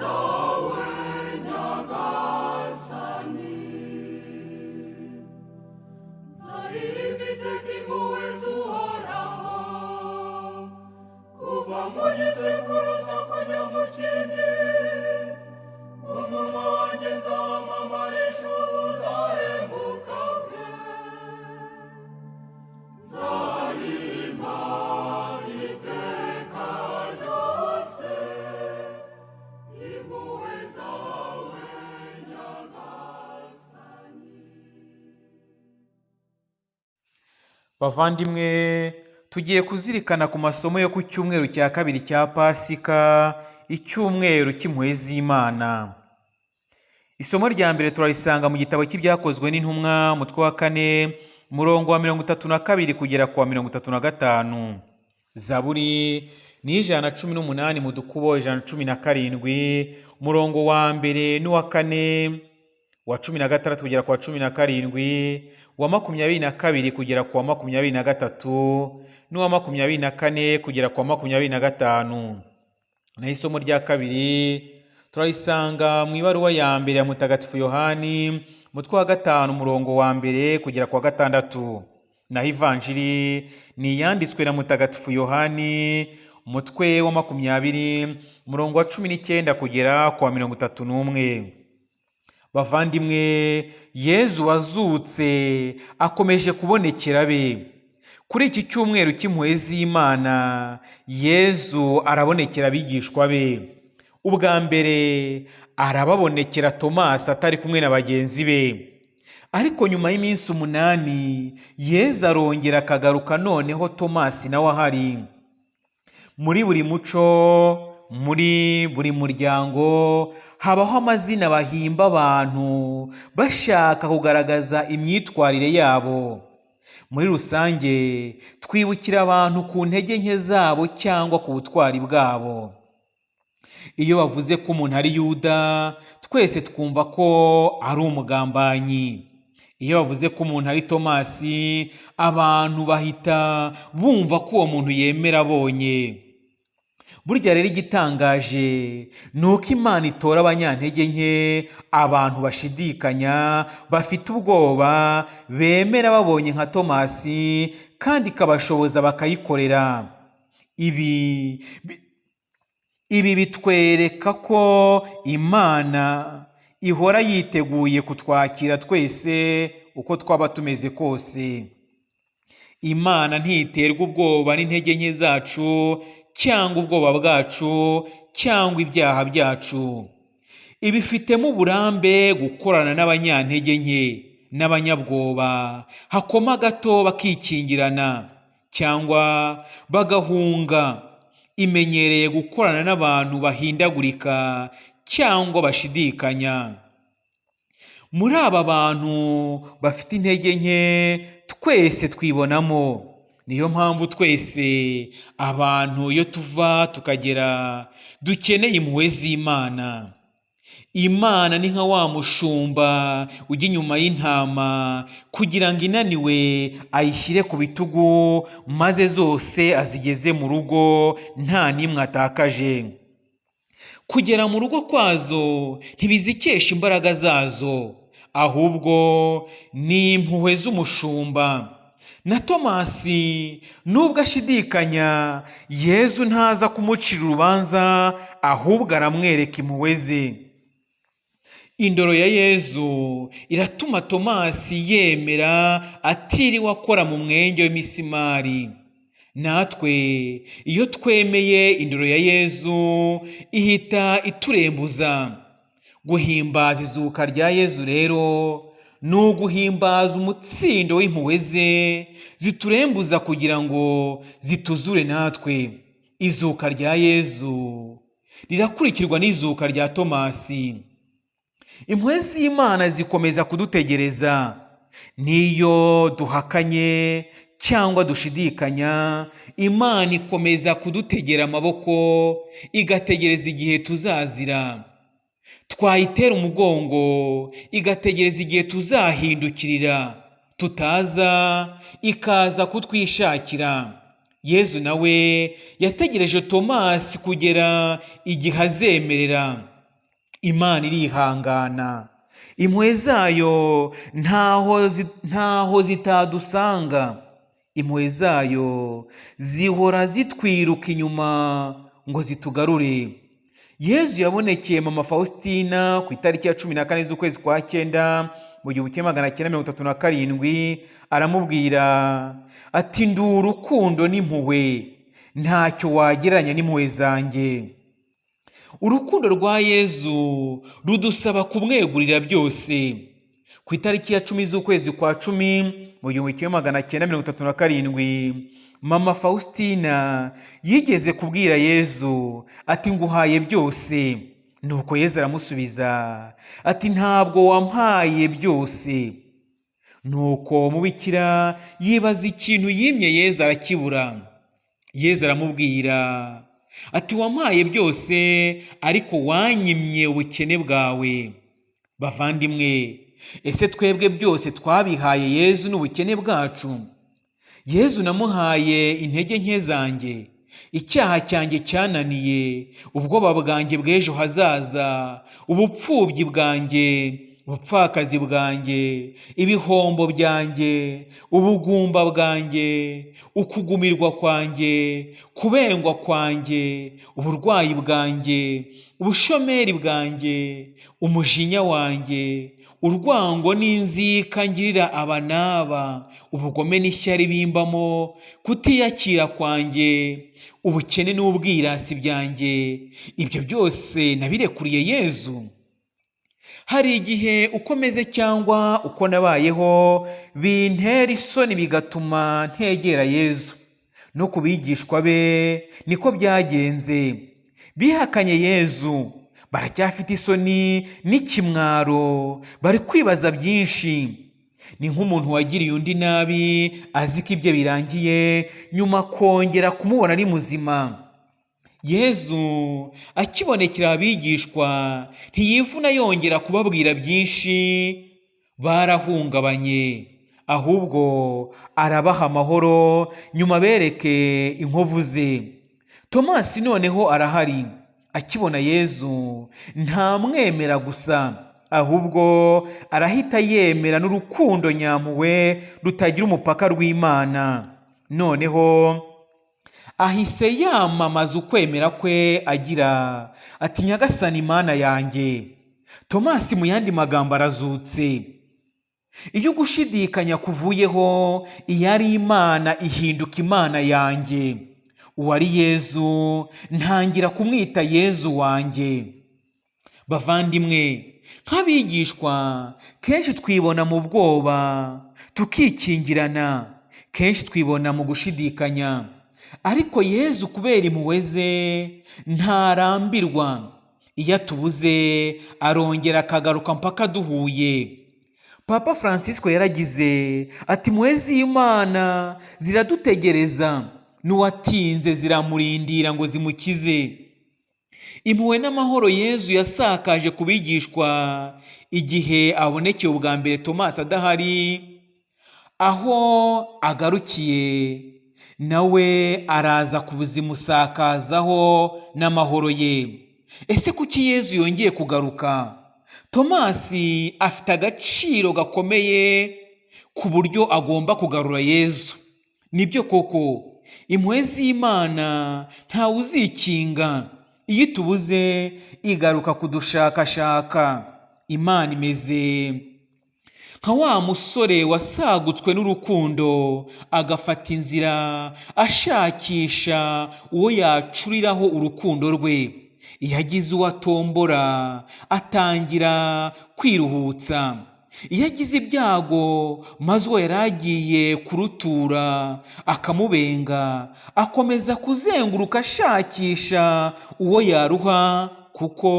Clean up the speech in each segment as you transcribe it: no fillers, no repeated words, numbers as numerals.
Zawe Nyagasani. Nzaririmba iteka impuhwe z'Uhoraho, kuva mu gisekuruza kujya mu kindi. Umunwa wanjye nzawamamarisha ubudahemuka bwe. Nzaririmba iteka ryose impuhwe zawe Nyagasani. Bavandimwe, tugiye kuzirikana ku masomo yo ku cyumweru cya kabiri cya Pasika, icyumweru cy'impuhwe z'Imana. Isomo rya mbere turarisanga mu gitabo cy'Ibyakozwe n'Intumwa, umutwe wa 4, umurongo wa 32 kugera ku wa 35. Zaburi ni 118 mu dukubo 117, umurongo wa 1 n'uwa 4, wa 16 kugera ku wa 17, wa 22 kugera ku wa 23, n'uwa 24 kugera ku wa 25. Naho isomo rya kabiri turarisanga mu ibaruwa ya mbere ya Mutagatifu Yohani, umutwe wa 5, umurongo wa 1 kugera ku wa 6. Naho ivanjiri ni iyanditswe na Mutagatifu Yohani, umutwe wa 20, umurongo wa 19 kugera ku wa 31. Bavandimwe, Yezu wazutse akomeje kubonekera abe. Kuri iki cyumweru cy'impuhwe z'Imana, Yezu arabonekera abigishwa be. Ubwa mbere arababonekera Tomasi atari kumwe na bagenzi be. Ariko nyuma y'iminsi 8, Yezu arongera akagaruka, noneho Tomasi nawe ahari. Muri buri muco, muri buri muryango, habaho amazina bahimba abantu bashaka kugaragaza imyitwarire yabo. Muri rusange twibukira abantu ku ntege nke zabo cyangwa ku butwari bwabo. Iyo bavuze ko umuntu ari Yuda, twese twumva ko ari umugambanyi. Iyo bavuze ko umuntu ari Tomasi, abantu bahita bumva ko uwo muntu yemera abonye. Burya rero igitangaje ni uko Imana itora abanyantege nke, abantu bashidikanya, bafite ubwoba, bemera babonye nka Tomasi, kandi ikabashoboza bakayikorera. Ibi bitwereka ko Imana ihora yiteguye kutwakira twese uko twaba tumeze kose. Imana ntiterwa ubwoba n'intege nke zacu cyangwa ubwoba bwacu cyangwa ibyaha byacu. Ibifitemo uburambe gukorana n'abanyantege nke n'abanyabwoba, hakoma gato bakikingirana cyangwa bagahunga. Imenyereye gukorana n'abantu bahindagurika cyangwa bashidikanya. Muri aba bantu bafite intege nke twese twibonamo. Niyo mpamvu twese abantu iyo tuva tukagera dukeneye impuhwe z'Imana. Imana ni nka wa mushumba ujya inyuma y'intama kugira ngo inaniwe ayishyire ku bitugu, maze zose azigeze mu rugo nta n'imwe atakaje. Kugera mu rugo kwazo ntibizikesha imbaraga zazo, ahubwo ni impuhwe z'umushumba. Na Tomasi nubwo ashidikanya, Yezu ntaza kumucira urubanza, ahubwo aramwereka impuhwe ze. Indoro ya Yezu iratuma Tomasi yemera atiriwe akora mu mwenge w'imisimari. Natwe iyo twemeye indoro ya Yezu ihita iturembuza. Guhimbaza izuka rya Yezu rero ni uguhimbaza umutsindo w'impuhwe ze ziturembuza kugira ngo zituzure natwe. Izuka rya Yezu rirakurikirwa n'izuka rya Tomasi. Impuhwe z'Imana zikomeza kudutegereza. N'iyo duhakanye cyangwa dushidikanya, Imana ikomeza kudutegera amaboko, igategereza igihe tuzazira. Twayitera umugongo, igategereza igihe tuzahindukirira, tutaza, ikaza kutwishakira. Yezu nawe yategereje Tomasi kugera igihe azemerera. Imana irihangana, impuhwe zayo ntaho zitadusanga. Impuhwe zayo zihora zitwiruka inyuma ngo zitugarure. Yezu yabonekeye Mama Faustina ku itariki ya 14 z'ukwezi kwa cyenda mu 1937, aramubwira ati: "Ndi urukundo n'impuhwe, ntacyo wagereranya n'impuhwe zanjye." Urukundo rwa Yezu rudusaba kumwegurira byose. Ku itariki ya 10 z'ukwezi kwa cumi mu 1937, Mama Faustina yigeze kubwira Yezu ati: "Nguhaye byose." Nuko Yezu aramusubiza ati: "Ntabwo wampaye byose." Nuko mubikira yibaza ikintu yimye Yezu arakibura. Yezu aramubwira ati: "Wampaye byose, ariko wanyimye ubukene bwawe." Bavandimwe, ese twebwe byose twabihaye Yezu n'ubukene bwacu? Yezu namuhaye intege nke zanjye, icyaha cyanjye cyananiye, ubwoba bwanjye bw'ejo hazaza, ubupfubyi bwanjye, ubupfakazi bwanjye, ibihombo byanjye, ubugumba bwanjye, ukugumirwa kwanjye, kubengwa kwanjye, uburwayi bwanjye, ubushomeri bwanjye, umujinya wanjye, urwango n'inzika ngirira aba n'aba, ubugome n'ishyari bimbamo, kutiyakira kwanjye, ubukene n'ubwirasi byanjye, ibyo byose nabirekuriye Yezu? Hari igihe uko meze cyangwa uko nabayeho bintera isoni, bigatuma ntegera Yezu. No ku bigishwa be niko byagenze. Bihakanye Yezu, baracyafite isoni n'ikimwaro, bari kwibaza byinshi. Ni nk'umuntu wagiriye undi nabi azi ko ibye birangiye, nyuma akongera kumubona ari muzima. Yezu akibonekera abigishwa ntiyivuna yongera kubabwira byinshi, barahungabanye, ahubwo arabaha amahoro, nyuma bereke inkovu ze. Tomasi noneho arahari, akibona Yezu ntamwemera gusa, ahubwo arahita yemera n'urukundo nyampuhwe rutagira umupaka rw'Imana. Noneho ahise yamamaza ukwemera kwe agira ati: "Nyagasani, Mana yanjye." Tomasi mu yandi magambo arazutse. Iyo ugushidikanya kuvuyeho, iyari Imana ihinduka Imana yanjye. Uwari Yezu ntangira kumwita Yezu wanjye. Bavandimwe, nk'abigishwa kenshi twibona mu bwoba, tukikingirana, kenshi twibona mu gushidikanya, ariko Yezu kubera impuhwe ze ntarambirwa. Iyo atubuze arongera akagaruka mpaka duhuye. Papa Francisco yaragize ati: "Impuhwe z'Imana ziradutegereza, n'uwatinze ziramurindira ngo zimukize." Impuhwe n'amahoro Yezu yasakaje ku bigishwa igihe abonekeye ubwa mbere Tomasi adahari, aho agarukiye nawe araza kuzimusakazaho n'amahoro ye. Ese kuki Yezu yongeye kugaruka? Tomasi afite agaciro gakomeye ku buryo agomba kugarura Yezu. Nibyo koko, impuhwe z'Imana ntawe uzikinga, iyo itubuze igaruka kudushakashaka. Imana imeze nka wa musore wasagutswe n'urukundo, agafata inzira ashakisha uwo yacuriraho urukundo rwe. Iyo agize uwo atombora atangira kwiruhutsa. Iyo agize ibyago maze uwo yari agiye kurutura akamubenga, akomeza kuzenguruka ashakisha uwo yaruha, kuko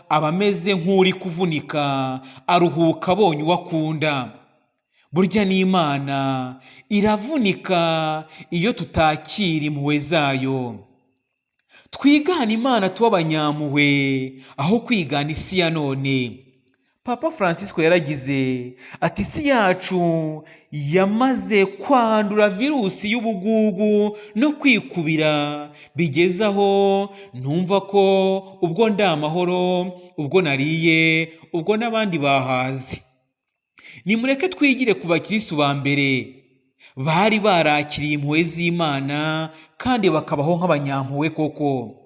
aba ameze nk'uri kuvunika, aruhuka abonye uwo akunda. Burya n'Imana iravunika iyo tutakira impuhwe zayo. Twigane Imana tube abanyampuhwe aho kwigana isi ya none. Papa Francisco yaragize ati: isi yacu yamaze kwandura virusi y'ubugugu no kwikubira, bigeze aho numva ko ubwo ndi amahoro, ubwo nariye, ubwo n'abandi bahaze. Nimureke twigire ku bakirisitu ba mbere bari barakiriye impuhwe z'Imana kandi bakabaho nk'abanyampuhwe koko.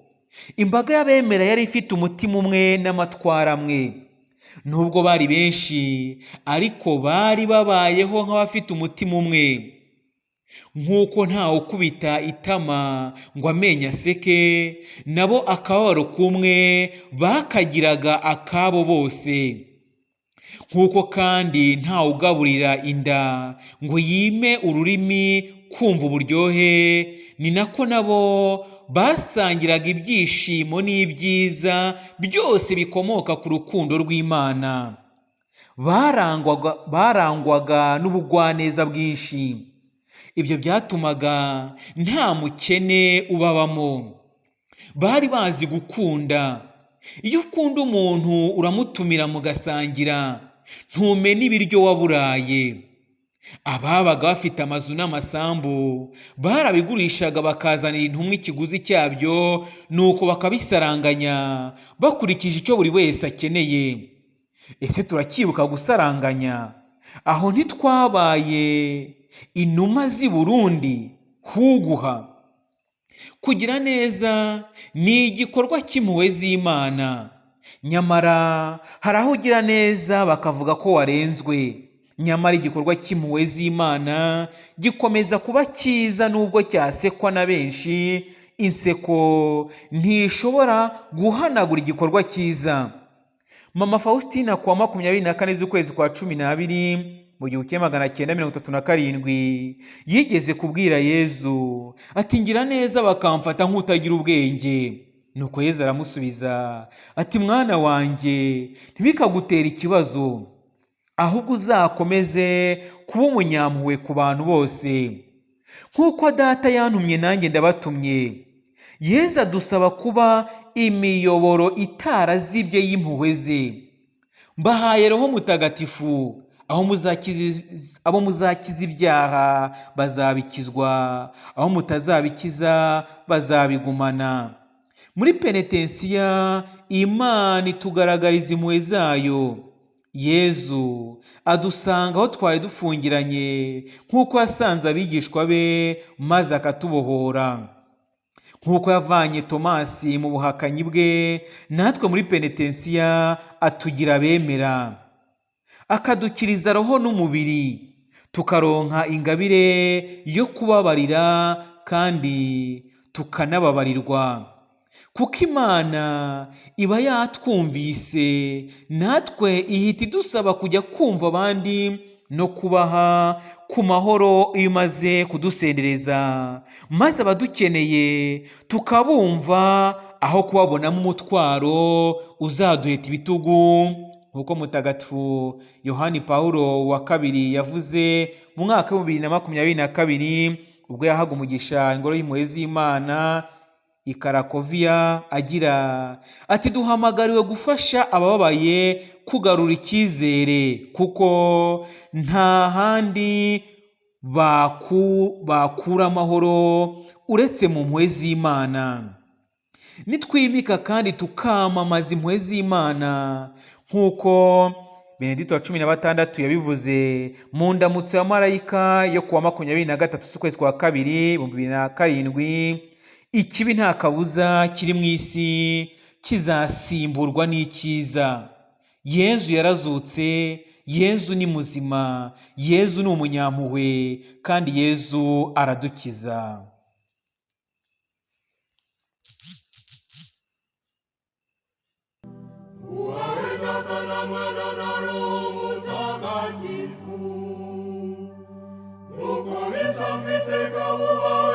Imbaga y'abemera yari ifite umutima umwe n'amatwara amwe. Nubwo bari benshi, ariko bari babayeho nk'abafite umutima umwe. Nk'uko ntawe ukubita itama ngo amenyo aseke, nabo akababaro k'umwe bakagiraga akabo bose. Nk'uko kandi ntawe ugaburira inda ngo yime ururimi kumva uburyohe, ni nako nabo basangiraga ibyishimo n'ibyiza byose bikomoka ku rukundo rw'Imana. Barangwaga n'ubugwaneza bwinshi. Ibyo byatumaga nta mukene ubabamo. Bari bazi gukunda. Iyo ukunda umuntu uramutumira mugasangira, ntumena ibiryo waburaye. Ababaga bafite amazu n'amasambu barabigurishaga bakazanira intumwa ikiguzi cyabyo, nuko bakabisaranganya bakurikije icyo buri wese akeneye. Ese turacyibuka gusaranganya? Aho ntitwabaye inuma z'i Burundi huguha? Kugira neza ni igikorwa cy'impuhwe z'Imana. Nyamara hari aho ugira neza bakavuga ko warenzwe. Nyamara igikorwa cy'impuhwe z'Imana gikomeza kuba cyiza nubwo cyasekwa na benshi. Inseko ntishobora guhanagura igikorwa cyiza. Mama Faustina kuwa 24 z'ukwezi kwa 12 mu 1937 yigeze kubwira Yezu ati: ngira neza bakamfata nk'utagira ubwenge. Nuko Yezu aramusubiza ati: mwana wanjye, ntibikagutere ikibazo, ahubwo uzakomeze kuba umunyampuhwe ku bantu bose. Nk'uko data yantumye nanjye ndabatumye. Yezu adusaba kuba imiyoboro itarazibye y'impuhwe ze. Mbahaye Roho Mutagatifu, abo muzakiza ibyaha bazabikizwa, aho mutazabikiza bazabigumana. Muri penetensiya Imana itugaragariza impuhwe zayo. Yezu adusanga aho twari dufungiranye, nk'uko yasanze abigishwa be maze akatubohora. Nk'uko yavanye Tomasi mu buhakanyi bwe, natwe muri penetensiya atugira abemera, akadukiriza roho n'umubiri, tukaronka ingabire yo kubabarira kandi tukanababarirwa. Kuko Imana iba yatwumvise, natwe ihita idusaba kujya kumva abandi no kubaha ku mahoro iyo imaze kudusendereza, maze abadukeneye tukabumva aho kubabonamo umutwaro uzaduheta ibitugu, nk'uko Mutagatifu Yohani Pawulo wa kabiri yavuze mu mwaka wa 2022 ubwo yahaga umugisha ingoro y'impuhwe z'Imana i Karakoviya, agira ati: duhamagariwe gufasha abababaye kugarura icyizere, kuko nta handi bakura amahoro uretse mu mpuhwe z'Imana. Nitwimika kandi tukamamaza impuhwe z'Imana nk'uko Benedito wa 16 yabivuze mu ndamutso ya marayika yo kuwa 23 z'ukwezi kwa 2 2007, ikibi nta kabuza kiri mu isi kizasimburwa n'icyiza. Yezu yarazutse, Yezu ni muzima, Yezu ni umunyampuhwe, kandi Yezu aradukiza. Uwawe Data na Mwana na Roho Mutagatifu, nk'uko bisanzwe iteka bubaho.